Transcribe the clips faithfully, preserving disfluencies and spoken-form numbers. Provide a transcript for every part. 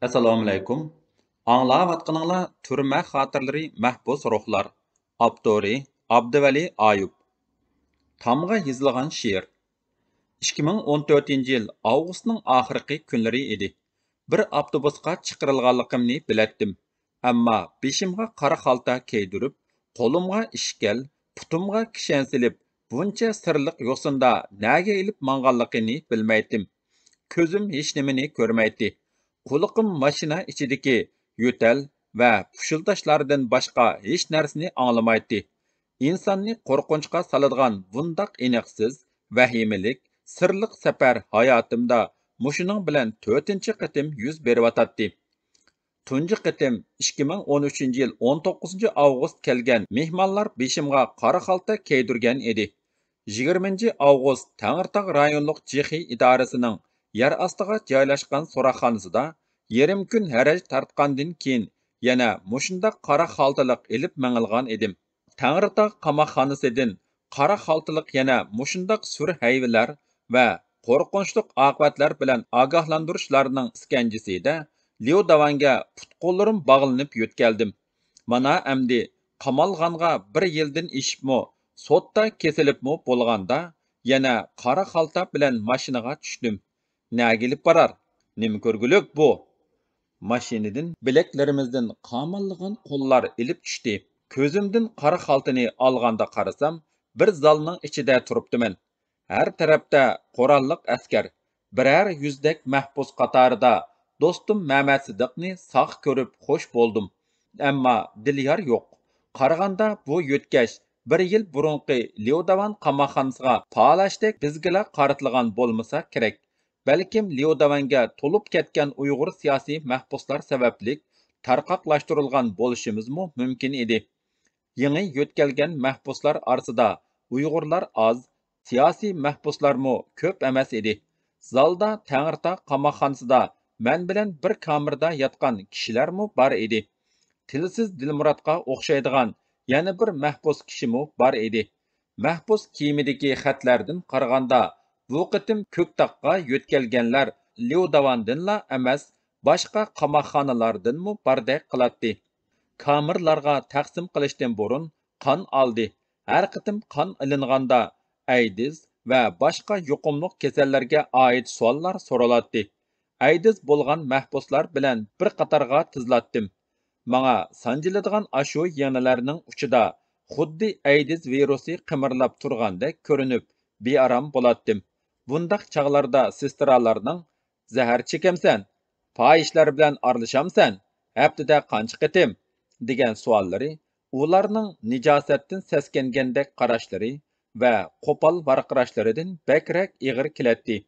ئەسسالامۇئەلەيكۇم. ئاڭلاۋاتقىنىڭلار تۈرمە خاتىرىلىرى، مەھبۇس روھلار. ئاپتورى ئابدۇۋەلى ئايۇپ. تامغا يېزىلغان شېئىر. ئىككى مىڭ ئون تۆتىنچى يىل ئاۋغۇستنىڭ ئاخىرقى كۈنلىرى ئىدى. بىر ئاپتوبۇسقا چىقىرىلغانلىقىمنى بىلەتتىم. ئەمما بېشىمغا قارا خالتا كىيدۈرۈپ، قولۇمغا ئىشكەل، پۇتۇمغا كىشەن سېلىپ، بۇنچە سىرلىق يوسۇندا نەگە ئېلىپ ماڭغانلىقىنى بىلمەيتتىم. كۆزۈم ھېچنېمىنى كۆرمەيتتى. قۇلىقىم ماشىنا ئىچىدىكى يۆتەل ۋە پۇشۇلداشلاردىن باشقا ھېچ نەرسىنى ئاڭلىمايتتى. ئىنساننى قورقۇنچقا سالىدىغان بۇنداق ئېنىقسىز، ۋەھىمىلىك، سىرلىق سەپەر ھاياتىمدا مۇشۇنىڭ بىلەن تۆتىنچى قېتىم يۈز بېرىۋاتاتتى. تۇنجى قېتىم ئىككى مىڭ ئون ئۈچىنچى يىل ئون توققۇزىنچى ئاۋغۇست كەلگەن مېھمانلار بېشىمغا قارا خالتا كىيدۈرگەن ئىدى. يىگىرمىنچى ئاۋغۇست تەڭرىتاغ رايونلۇق جېخې ئىدارىسىنىڭ يەر ئاستىغا جايلاشقان سوراقخانىسىدا يېرىم كۈن ھەرەج تارتقاندىن كېيىن يەنە مۇشۇنداق قارا خالتىلىق ئېلىپ مېڭىلغان ئىدىم. تەڭرىتاغ قاماقخانىسىدىن قارا خالتىلىق يەنە مۇشۇنداق سۈر ھەيۋىلەر ۋە قورقۇنچلۇق ئاقىۋەتلەر بىلەن ئاگاھلاندۇرۇشلارنىڭ ئىسكەنجىسىدە ليۇ داۋەنگە پۇت-قوللىرىم باغلىنىپ يۆتكەلدىم. مانا ئەمدى قامالغانغا بىر يىلدىن ئېشىپمۇ، سوتتا كېسىلىپمۇ بولغاندا، يەنە قارا خالتا بىلەن ماشىنىغا چۈشتۈم. نەگە ئېلىپ بارار؟ نېمە كۆرگۈلۈك بۇ؟ ماشىنىدىن بىلەكلىرىمىزدىن قاماللىغان قوللار ئېلىپ چۈشتى. كۆزۈمدىن قارا خالتىنى ئالغاندا قارىسام، بىر زالنىڭ ئىچىدە تۇرۇپتىمەن. ھەر تەرەپتە قوراللىق ئەسكەر، بىرەر يۈزدەك مەھبۇس قاتارىدا دوستۇم مەمەتسىدىقنى ساق كۆرۈپ خوش بولدۇم. ئەمما دىليار يوق. قارىغاندا بۇ يۆتكەش بىر يىل بۇرۇنقى ليۇداۋان قاماقخانىسىغا پالاشتەك بىزگىلا قارىتىلغان بولمىسا كېرەك. بەلكىم ليۇداۋەنگە تولۇپ كەتكەن ئۇيغۇر سىياسىي مەھبۇسلار سەۋەبلىك تارقاقلاشتۇرۇلغان بولۇشىمىزمۇ مۇمكىن ئىدى. يېڭى يۆتكەلگەن مەھبۇسلار ئارىسىدا ئۇيغۇرلار ئاز، سىياسىي مەھبۇسلارمۇ كۆپ ئەمەس ئىدى. زالدا تەڭرىتاغ قاماقخانىسىدا مەن بىلەن بىر كامېردا ياتقان كىشىلەرمۇ بار ئىدى. تىلسىز دىلمۇراتقا ئوخشايدىغان يەنە بىر مەھبۇس كىشىمۇ بار ئىدى. مەھبۇس كىيىمىدىكى خەتلەردىن قارىغاندا، بۇ قېتىم كۆكتاغقا يۆتكەلگەنلەر ليۇداۋاندىنلا ئەمەس، باشقا قاماقخانىلاردىنمۇ باردەك قىلاتتى. كامېرلارغا تەقسىم قىلىشتىن بۇرۇن قان ئالدى. ھەر قېتىم قان ئېلىنغاندا، ئەيدىز ۋە باشقا يۇقۇملۇق كېسەللەرگە ئائىت سوئاللار سورىلاتتى. ئەيدىز بولغان مەھبۇسلار بىلەن بىر قاتارغا تىزىلاتتىم. ماڭا سانجىلىدىغان ئاشۇ يىڭنىلەرنىڭ ئۇچىدا خۇددى ئەيدىز ۋىرۇسى قىمىرلاپ تۇرغاندەك كۆرۈنۈپ، بىئارام بولاتتىم. بۇنداق چاغلاردا سېسترالارنىڭ «زەھەر چېكەمسەن؟ پاھىشىلەر بىلەن ئارىلىشامسەن؟ ھەپتىدە قانچە قېتىم؟» دېگەن سوئاللىرى، ئۇلارنىڭ نىجاسەتتىن سەسكەنگەندەك قاراشلىرى ۋە قوپال ۋارقىراشلىرىدىن بەكرەك ئېغىر كېلەتتى.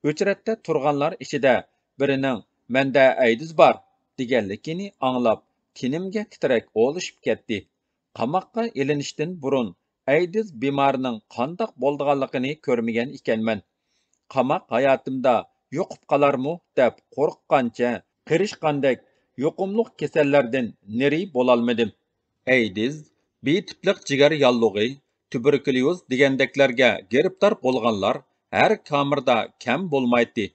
ئۆچرەتتە تۇرغانلار ئىچىدە بىرىنىڭ «مەندە ئەيدىز بار» دېگەنلىكىنى ئاڭلاپ، تېنىمگە تىترەك ئولىشىپ كەتتى. قاماققا ئېلىنىشتىن بۇرۇن ئەيدىز بىمارىنىڭ قانداق بولىدىغانلىقىنى كۆرمىگەن ئىكەنمەن. قاماق ھاياتىمدا يۇقۇپ قالارمۇ دەپ قورققانچە، قېرىشقاندەك يۇقۇملۇق كېسەللەردىن نېرى بولالمىدىم. ئەيدىز، بى تىپلىق جىگەر ياللۇغى، تۇبېركۇليوز دېگەندەكلەرگە گىرىپتار بولغانلار ھەر كامېردا كەم بولمايتتى.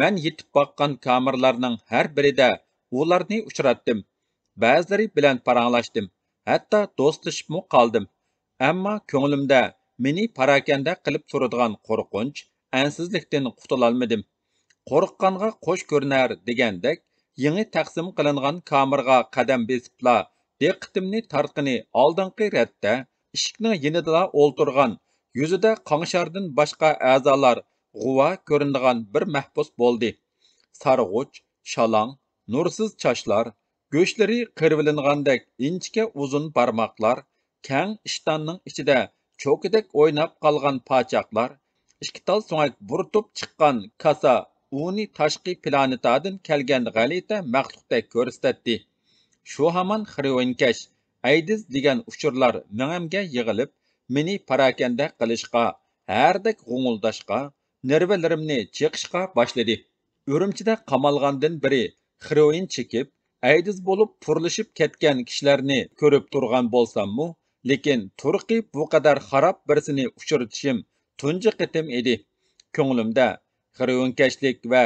مەن يېتىپ باققان كامېرلارنىڭ ھەر بىرىدە ئۇلارنى ئۇچراتتىم. بەزىلىرى بىلەن پاراڭلاشتىم، ھەتتا دوستلىشىپمۇ قالدىم. ئەمما كۆڭلۈمدە مېنى پاراكەندە قىلىپ تۇرىدىغان قورقۇنچ، ئەنسىزلىكتىن قۇتۇلالمىدىم. «قورققانغا قوش كۆرۈنەر» دېگەندەك، يېڭى تەقسىم قىلىنغان كامېرغا قەدەم بېسىپلا، دىققىتىمنى تارتقىنى ئالدىنقى رەتتە، ئىشىكنىڭ يېنىدىلا ئولتۇرغان، يۈزىدە قاڭشاردىن باشقا ئەزالار غۇۋا كۆرۈنىدىغان بىر مەھبۇس بولدى. سارغۇچ، شالاڭ، نۇرسىز چاچلار، گۆشلىرى قىرىۋېلىنغاندەك ئىنچىكە ئۇزۇن بارماقلار، كەڭ ئىشتاننىڭ ئىچىدە چوكىدەك ئويناپ قالغان پاچاقلار، ئىككى تال سۆڭەك بۇرۇتۇپ چىققان كاسا ئۇنى تاشقى پلانېتادىن كەلگەن غەلىتە مەخلۇقتەك كۆرسىتەتتى. شۇ ھامان خىرۇيىنكەش، ئەيدىز دېگەن ئۇچۇرلار مېڭەمگە يىغىلىپ، مېنى پاراكەندە قىلىشقا، ھەردەك غۇڭۇلداشقا، نېرۋىلىرىمنى چېقىشقا باشلىدى. ئۈرۈمچىدە قامالغاندىن بېرى خىروئىن چېكىپ، ئەيدىز بولۇپ پۇرلىشىپ كەتكەن كىشىلەرنى كۆرۈپ تۇرغان بولساممۇ، لېكىن تۇرقى بۇ قەدەر خاراب بىرسىنى ئۇچرىتىشىم تۇنجى قېتىم ئىدى. كۆڭلۈمدە خىروئىنكەشلىك ۋە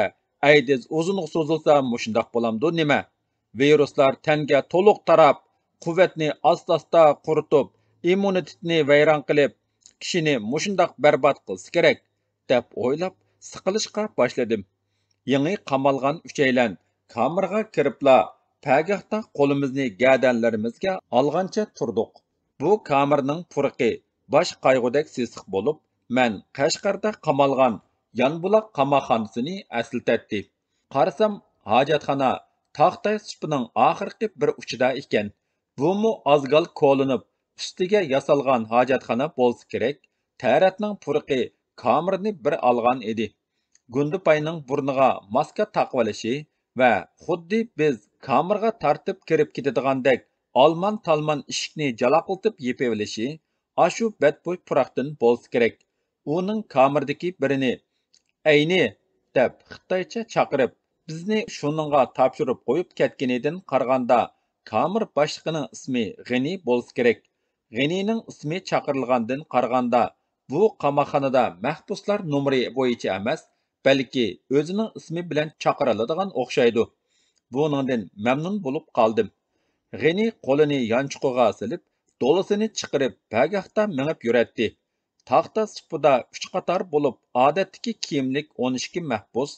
ئەيدىز ئۇزۇنغا سوزۇلسا مۇشۇنداق بولامدۇ نېمە؟ ۋىرۇسلار تەنگە تولۇق تاراپ، قۇۋۋەتنى ئاستا-ئاستا قۇرۇتۇپ، ئىممۇنىتېتنى ۋەيران قىلىپ، كىشىنى مۇشۇنداق بەربات قىلسا كېرەك، دەپ ئويلاپ، سىقىلىشقا باشلىدىم. يېڭى قامالغان ئۈچەيلەن كامېرغا كىرىپلا، پەگاھتا قولىمىزنى گەدەنلىرىمىزگە ئالغانچە تۇردۇق. بۇ كامېرنىڭ پۇرىقى باش قايغۇدەك سېسىق بولۇپ، مەن قەشقەردە قامالغان يانبۇلاق قاماقخانىسىنى ئەسلىتەتتى. قارىسام، ھاجەتخانا تاختاي سۇپىنىڭ ئاخىرقى بىر ئۇچىدا ئىكەن. بۇمۇ ئازگال كولىنىپ، ئۈستىگە ياسالغان ھاجەتخانا بولسا كېرەك، تەرەتنىڭ پۇرىقى كامېرنى بىر ئالغان ئىدى. گۇندىپاينىڭ بۇرنىغا ماسكا تاقىۋېلىشى ۋە خۇددى بىز كامېرغا تارتىپ كىرىپ كېتىدىغاندەك ئالمان-تالمان ئىشىكنى جالاقلىتىپ يېپىۋېلىشى ئاشۇ بەتبۇي پۇراقتىن بولسا كېرەك. ئۇنىڭ كامېردىكى بىرىنى «ئەينى» دەپ خىتايچە چاقىرىپ، بىزنى شۇنىڭغا تاپشۇرۇپ قويۇپ كەتكىنىدىن قارىغاندا، كامېر باشلىقىنىڭ ئىسمى غېنى بولسا كېرەك. غېنىنىڭ ئىسمى چاقىرىلغاندىن قارىغاندا، بۇ قاماقخانىدا مەھبۇسلار نومۇرى بويىچە ئەمەس، بەلكى ئۆزىنىڭ ئىسمى بىلەن چاقىرىلىدىغان ئوخشايدۇ. بۇنىڭدىن مەمنۇن بولۇپ قالدىم. غېنى قولىنى يانچۇقىغا سېلىپ، دولىسىنى چىقىرىپ، پەگاھتا مېڭىپ يۈرەتتى. تاختا سۇپىدا ئۈچ قاتار بولۇپ، ئادەتتىكى كىيىملىك ئون ئىككى مەھبۇس،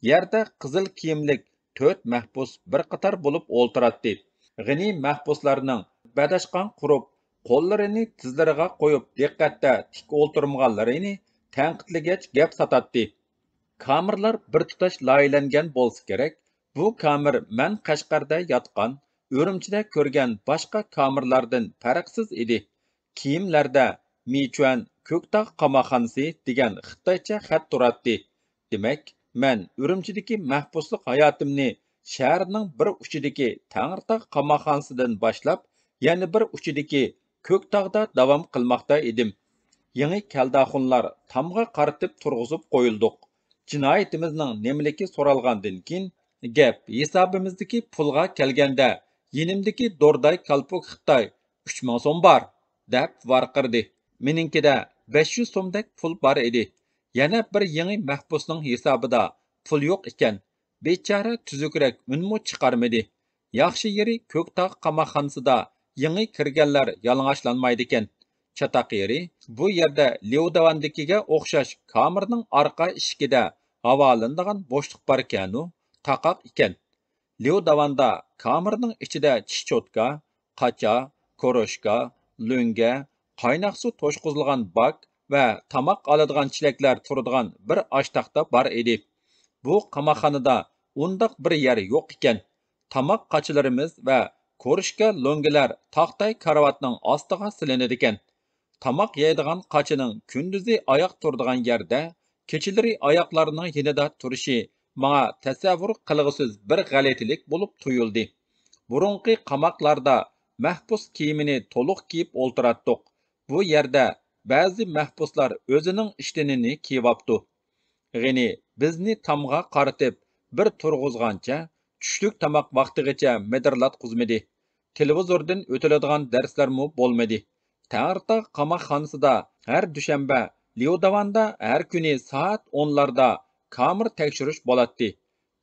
يەردە قىزىل كىيىملىك تۆت مەھبۇس بىر قاتار بولۇپ ئولتۇراتتى. غېنى مەھبۇسلارنىڭ بەدەشقان قۇرۇپ، قوللىرىنى تىزلىرىغا قويۇپ، دىققەتتە تىك ئولتۇرمىغانلىرىنى تەنقىدلىگەچ گەپ ساتاتتى. كامېرلار بىر تۇتاش لايىھەلەنگەن بولسا كېرەك، بۇ كامېر مەن قەشقەردە ياتقان، ئۈرۈمچىدە كۆرگەن باشقا كامېرلاردىن پەرقسىز ئىدى. كىيىملەردە مىچۈەن كۆكتاغ قاماقخانىسى دېگەن خىتايچە خەت تۇراتتى. دېمەك، مەن ئۈرۈمچىدىكى مەھبۇسلۇق ھاياتىمنى شەھەرنىڭ بىر ئۇچىدىكى تەڭرىتاغ قاماقخانىسىدىن باشلاپ، يەنە بىر ئۇچىدىكى كۆكتاغدا داۋام قىلماقتا ئىدىم. يېڭى كەلداخۇنلار تامغا قارىتىپ تۇرغۇزۇپ قويۇلدۇق. جىنايىتىمىزنىڭ نېمىلىكى سورالغاندىن كېيىن، گەپ ھېسابىمىزدىكى پۇلغا كەلگەندە، يېنىمدىكى دورداي كالپۇك خىتاي «ئۈچ مىڭ سوم بار!» دەپ ۋارقىرىدى. مېنىڭكىدە بەش يۈز سومدەك پۇل بار ئىدى. يەنە بىر يېڭى مەھبۇسنىڭ ھېسابىدا پۇل يوق ئىكەن. بىچارە تۈزۈكرەك ئۈنمۇ چىقارمىدى. ياخشى يېرى، كۆكتاغ قاماقخانىسىدا يېڭى كىرگەنلەر يالىڭاچلانمايدىكەن. چاتاق يېرى، بۇ يەردە ليۇداۋاندىكىگە ئوخشاش كامېرنىڭ ئارقا ئىشىكىدە ھاۋالىنىدىغان بوشلۇق باركەنۇ، تاقاق ئىكەن. ليۇداۋاندا كامېرنىڭ ئىچىدە چىش چوتكا، قاچا، كۇرۇشكا، لۆڭگە، قايناق سۇ توشقۇزۇلغان باك ۋە تاماق ئالىدىغان چېلەكلەر تۇرىدىغان بىر ئاشتاختا بار ئىدى. بۇ قاماقخانىدا ئۇنداق بىر يەر يوق ئىكەن. تاماق قاچىلىرىمىز ۋە كۇرۇشكا، لۆڭگىلەر تاختاي كارىۋاتنىڭ ئاستىغا سېلىنىدىكەن. تاماق يەيدىغان قاچىنىڭ كۈندۈزى ئاياق تۇرىدىغان يەردە، كېچىلىرى ئاياقلارنىڭ يېنىدا تۇرۇشى ماڭا تەسەۋۋۇر قىلغۇسىز بىر غەلىتىلىك بولۇپ تۇيۇلدى. بۇرۇنقى قاماقلاردا مەھبۇس كىيىمىنى تولۇق كىيىپ ئولتۇراتتۇق. بۇ يەردە بەزى مەھبۇسلار ئۆزىنىڭ ئىشتىنىنى كىيىۋاپتۇ. غېنى بىزنى تامغا قارىتىپ بىر تۇرغۇزغانچە، چۈشلۈك تاماق ۋاقتىغىچە مىدىرلاتقۇزمىدى. تېلېۋىزوردىن ئۆتۈلىدىغان دەرسلەرمۇ بولمىدى. تەڭرىتاغ قاماقخانىسىدا ھەر دۈشەنبە، ليۇداۋاندا ھەر كۈنى سائەت ئونلاردا كامېر تەكشۈرۈش بولاتتى.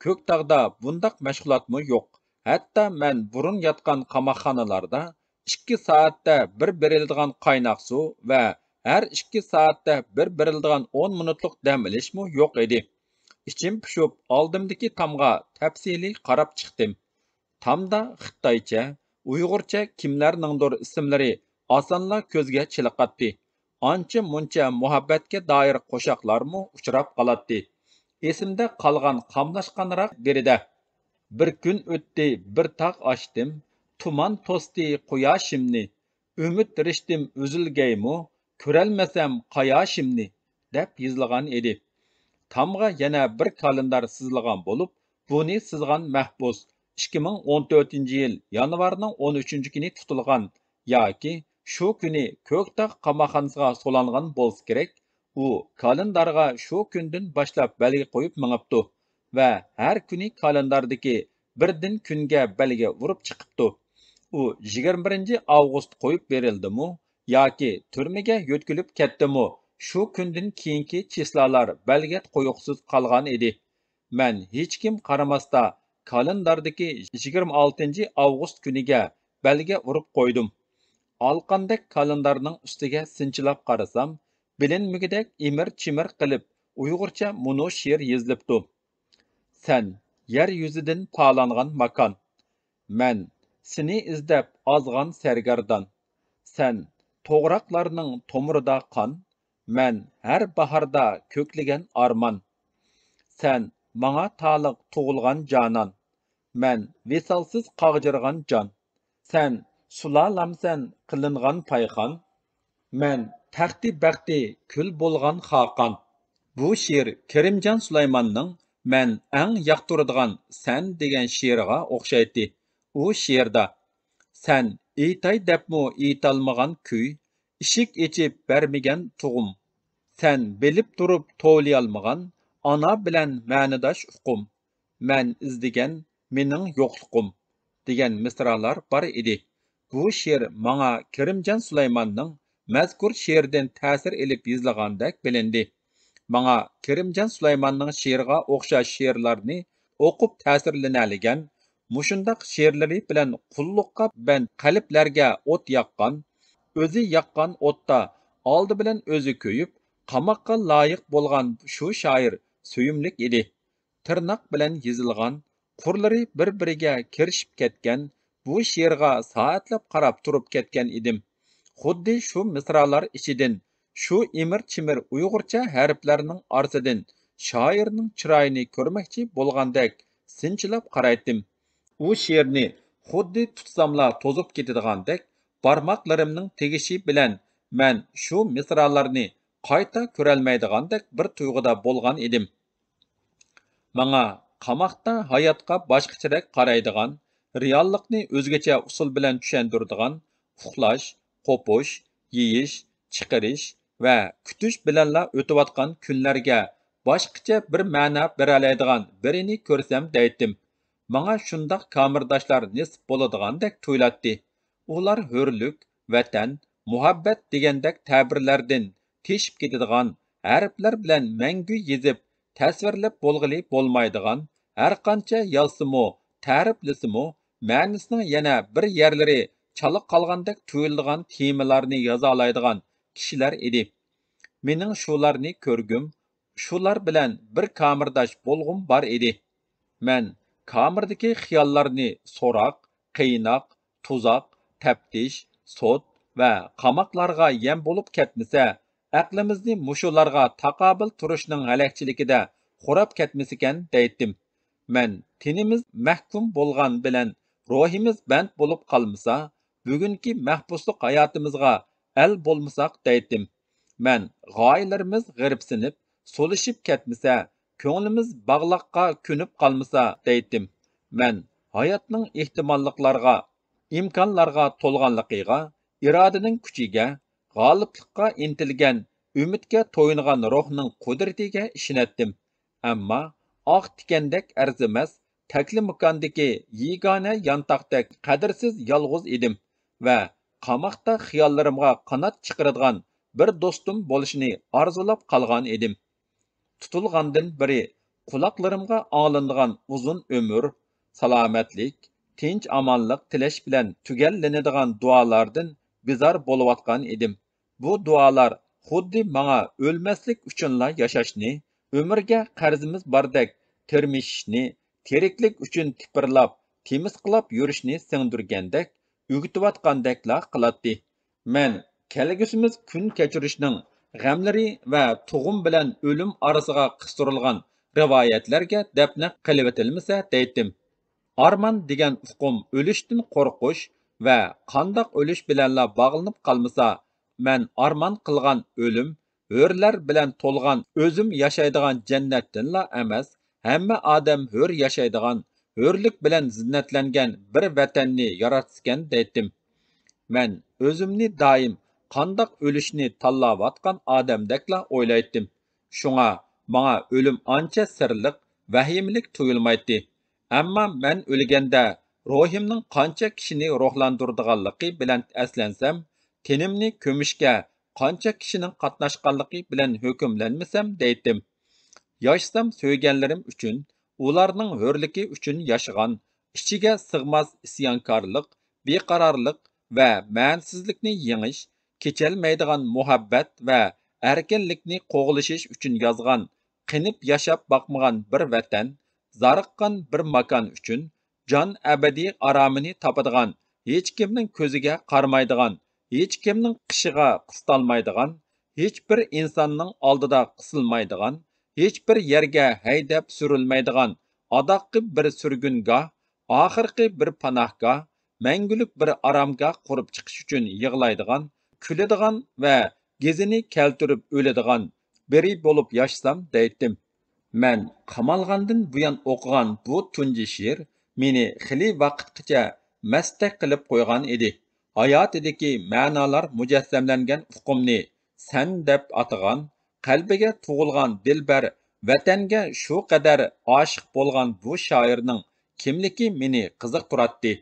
كۆكتاغدا بۇنداق مەشغۇلاتمۇ يوق. ھەتتا مەن بۇرۇن ياتقان قاماقخانىلاردا ئىككى سائەتتە بىر بېرىلىدىغان قايناق سۇ ۋە ھەر ئىككى سائەتتە بىر بېرىلىدىغان ئون مىنۇتلۇق دەم ئېلىشمۇ يوق ئىدى. ئىچىم پۇشۇپ، ئالدىمدىكى تامغا تەپسىلىي قاراپ چىقتىم. تامدا خىتايچە، ئۇيغۇرچە كىملەرنىڭدۇر ئىسىملىرى ئاسانلا كۆزگە چېلىقاتتى. ئانچە-مۇنچە مۇھەببەتكە دائىر قوشاقلارمۇ ئۇچراپ قالاتتى. ئېسىمدە قالغان قاملاشقانراق بىرىدە: «بىر كۈن ئۆتتى، بىر تاغ ئاشتىم، تۇمان توستى قۇياشىمنى، ئۈمىد رىشتىم ئۈزۈلگەيمۇ، كۆرەلمىسەم قاياشىمنى» دەپ يېزىلغان ئىدى. تامغا يەنە بىر كالېندار سىزىلغان بولۇپ، بۇنى سىزغان مەھبۇس ئىككى مىڭ ئون تۆتىنچى يىل يانۋارنىڭ ئون ئۈچىنچى كۈنى تۇتۇلغان ياكى شۇ كۈنى كۆكتاغ قاماقخانىسىغا سولانغان بولسا كېرەك. ئۇ كالېندارغا شۇ كۈندىن باشلاپ بەلگە قويۇپ مېڭىپتۇ ۋە ھەر كۈنى كالېنداردىكى بىردىن كۈنگە بەلگە ئۇرۇپ چىقىپتۇ. ئۇ يىگىرمە بىرىنچى ئاۋغۇست قويۇپ بېرىلدىمۇ ياكى تۈرمىگە يۆتكىلىپ كەتتىمۇ، شۇ كۈندىن كېيىنكى چىسلالار بەلگە قويغۇسىز قالغان ئىدى. مەن ھېچكىم قارىماستا كالېنداردىكى يىگىرمە ئالتىنچى ئاۋغۇست كۈنىگە بەلگە ئۇرۇپ قويدۇم. ئالقاندەك كالېندارنىڭ ئۈستىگە سىنچىلاپ قارىسام، بىلىنمىگۈدەك ئىمىر-چىمىر قىلىپ ئۇيغۇرچە مۇنۇ شېئىر يېزىلىپتۇ. سەن يەر يۈزىدىن پالانغان ماكان. مەن سېنى ئىزدەپ ئازغان سەرگەردان. سەن توغراقلارنىڭ تومۇرىدا قان. مەن ھەر باھاردا كۆكلىگەن ئارمان. سەن ماڭا تالىق تۇغۇلغان جانان. مەن ۋىسالسىز قاغجىرىغان جان. سەن سۇلالامسەن قىلىنغان پايخان. مەن تەختى بەختى كۈل بولغان خاقان. بۇ شېئىر كېرىمجان سۇلايماننىڭ مەن ئەڭ ياقتۇرىدىغان سەن دېگەن شېئىرىغا ئوخشايتتى. ئۇ شېئىردا، سەن ئېيتاي دەپمۇ ئېيتالمىغان كۈي، ئىشىك ئېچىپ بەرمىگەن تۇغۇم. سەن بىلىپ تۇرۇپ توۋلىيالمىغان ئانا بىلەن مەنىداش ئۇقۇم. مەن ئىزدىگەن مېنىڭ يوقلۇقۇم دېگەن مىسرالار بار ئىدى. بۇ شېئىر ماڭا كېرىمجان سۇلايماننىڭ مەزكۇر شېئىرىدىن تەسىر ئېلىپ يېزىلغاندەك بىلىندى. ماڭا كېرىمجان سۇلايماننىڭ شېئىرىغا ئوخشاش شېئىرلارنى ئوقۇپ تەسىرلىنەلىگەن، مۇشۇنداق شېئىرلىرى بىلەن قۇللۇققا بەند قەلبلەرگە ئوت ياققان، ئۆزى ياققان ئوتتا ئالدى بىلەن ئۆزى كۆيۈپ، قاماققا لايىق بولغان شۇ شائىر سۆيۈملۈك ئىدى. تىرناق بىلەن يېزىلغان، قۇرلىرى بىر-بىرىگە كىرىشىپ كەتكەن بۇ شېئىرغا سائەتلەپ قاراپ تۇرۇپ كەتكەن ئىدىم. خۇددى شۇ مىسرالار ئىچىدىن شۇ ئىمىر-چىمىر ئۇيغۇرچە ھەرپلەرنىڭ ئارىسىدىن شائىرنىڭ چىرايىنى كۆرمەكچى بولغاندەك سىنچىلاپ قارايتتىم. ئۇ شېئىرنى خۇددى تۇتساملا توزۇپ كېتىدىغاندەك، بارماقلىرىمنىڭ تېگىشى بىلەن مەن شۇ مىسرالارنى قايتا كۆرەلمەيدىغاندەك بىر تۇيغۇدا بولغان ئىدىم. ماڭا قاماقتا ھاياتقا باشقىچىرەك قارايدىغان، رېئاللىقنى ئۆزگىچە ئۇسۇل بىلەن چۈشەندۈرىدىغان، ئۇخلاش، قوپۇش، يېيىش، چىقىرىش ۋە كۈتۈش بىلەنلا ئۆتۈۋاتقان كۈنلەرگە باشقىچە بىر مەنە بېرەلەيدىغان بىرىنى كۆرسەم دەيتتىم. ماڭا شۇنداق كامېرداشلار نېسىپ بولىدىغاندەك تۇيۇلاتتى. ئۇلار ھۆرلۈك، ۋەتەن، مۇھەببەت دېگەندەك تەبىرلەردىن تېشىپ كېتىدىغان، ھەرپلەر بىلەن مەڭگۈ يېزىپ، تەسۋىرلەپ بولغىلى بولمايدىغان، ھەرقانچە يازسىمۇ، تەرىپلىسىمۇ، مەنىسىنىڭ يەنە بىر يەرلىرى چالا قالغاندەك تۇيۇلىدىغان تېمىلارنى يازالايدىغان كىشىلەر ئىدى. مېنىڭ شۇلارنى كۆرگۈم، شۇلار بىلەن بىر كامېرداش بولغۇم بار ئىدى. مەن كامېردىكى خىياللارنى سوراق، قىيناق، تۇزاق، تەپتىش، سوت ۋە قاماقلارغا يەم بولۇپ كەتمىسە، ئەقلىمىزنى مۇشۇلارغا تاقابىل تۇرۇشنىڭ ھەلەكچىلىكىدە خوراپ كەتمىسىكەن دەيتتىم. مەن تېنىمىز مەھكۇم بولغان بىلەن روھىمىز بەند بولۇپ قالمىسا، بۈگۈنكى مەھبۇسلۇق ھاياتىمىزغا ئەل بولمىساق دەيتتىم. مەن غايىلىرىمىز غېرىبسىنىپ، سولىشىپ كەتمىسە، كۆڭلىمىز باغلاققا كۆنۈپ قالمىسا دەيتتىم. مەن ھاياتنىڭ ئېھتىماللىقلارغا، ئىمكانلارغا تولغانلىقىغا، ئىرادىنىڭ كۈچىگە، غالىبلىققا ئىنتىلگەن، ئۈمىدكە تويۇنغان روھنىڭ قۇدرىتىگە ئىشىنەتتىم. ئەمما ئاق تىكەندەك ئەرزىمەس، تەكلىماكاندىكى يېگانە يانتاقتەك قەدىرسىز يالغۇز ئىدىم ۋە قاماقتا خىياللىرىمغا قانات چىقىرىدىغان بىر دوستۇم بولۇشىنى ئارزۇلاپ قالغان ئىدىم. تۇتۇلغاندىن بېرى قۇلاقلىرىمغا ئاڭلىنىدىغان ئۇزۇن ئۆمۈر، سالامەتلىك، تىنچ-ئامانلىق تىلەش بىلەن تۈگەللىنىدىغان دۇئالاردىن بىزار بولۇۋاتقان ئىدىم. بۇ دۇئالار خۇددى ماڭا ئۆلمەسلىك ئۈچۈنلا ياشاشنى، ئۆمۈرگە قەرزىمىز باردەك تىرمىشىشنى، تىرىكلىك ئۈچۈن تىپىرلاپ، تىمىسقىلاپ يۈرۈشنى سىڭدۈرگەندەك، ئۆگىتىۋاتقاندەكلا قىلاتتى. مەن كەلگۈسىمىز كۈن كەچۈرۈشنىڭ غەملىرى ۋە تۇغۇم بىلەن ئۆلۈم ئارىسىغا قىستۇرۇلغان رىۋايەتلەرگە دەپنە قىلىۋېتىلمىسە دەيتتىم. ئارمان دېگەن ئۇقۇم ئۆلۈشتىن قورقۇش ۋە قانداق ئۆلۈش بىلەنلا باغلىنىپ قالمىسا، مەن ئارمان قىلغان ئۆلۈم، ھۆرلەر بىلەن تولغان ئۆزۈم ياشايدىغان جەننەتتىنلا ئەمەس، ھەممە ئادەم ھۆر ياشايدىغان، ھۆرلۈك بىلەن زىننەتلەنگەن بىر ۋەتەننى ياراتسىكەن دەيتتىم. مەن ئۆزۈمنى دائىم قانداق ئۆلۈشنى تاللاۋاتقان ئادەمدەكلا ئويلايتتىم. شۇڭا ماڭا ئۆلۈم ئانچە سىرلىق، ۋەھىمىلىك تۇيۇلمايتتى. ئەمما مەن ئۆلگەندە روھىمنىڭ قانچە كىشىنى روھلاندۇرىدىغانلىقى بىلەن ئەسلەنسەم، تېنىمنى كۆمۈشكە قانچە كىشىنىڭ قاتناشقانلىقى بىلەن ھۆكۈملەنمىسەم دەيتتىم. ياشىسام سۆيگەنلىرىم ئۈچۈن، ئۇلارنىڭ ھۆرلۈكى ئۈچۈن ياشىغان، ئىچىگە سىغماس ئىسيانكارلىق، بىقارارلىق ۋە مەنىسىزلىكنى يېڭىش، كېچەلمەيدىغان مۇھەببەت ۋە ئەركىنلىكنى قوغلىشىش ئۈچۈن يازغان، قېنىپ ياشاپ باقمىغان بىر ۋەتەن، زارىققان بىر ماكان ئۈچۈن جان ئەبەدىي ئارامىنى تاپىدىغان، ھېچكىمنىڭ كۆزىگە قارىمايدىغان، ھېچكىمنىڭ قېشىغا قىستالمايدىغان، ھېچبىر ئىنساننىڭ ئالدىدا قىسىلمايدىغان، ھېچبىر يەرگە ھەيدەپ سۈرۈلمەيدىغان، ئاداققى بىر سۈرگۈنگاھ، ئاخىرقى بىر پاناھگاھ، مەڭگۈلۈك بىر ئارامگاھ قۇرۇپ چىقىش ئۈچۈن يىغلايدىغان، كۈلىدىغان ۋە گېزىنى كەلتۈرۈپ ئۆلىدىغان بىرى بولۇپ ياشىسام دەيتتىم. مەن قامالغاندىن بۇيان ئوقۇغان بۇ تۇنجى شېئىر مېنى خېلى ۋاقىتقىچە مەستەك قىلىپ قويغان ئىدى. ھاياتىدىكى مەنالار مۇجەسسەملەنگەن ئۇقۇمنى سەن دەپ ئاتىغان، قەلبىگە تۇغۇلغان دىلبەر ۋەتەنگە شۇ قەدەر ئاشىق بولغان بۇ شائىرنىڭ كىملىكى مېنى قىزىقتۇراتتى.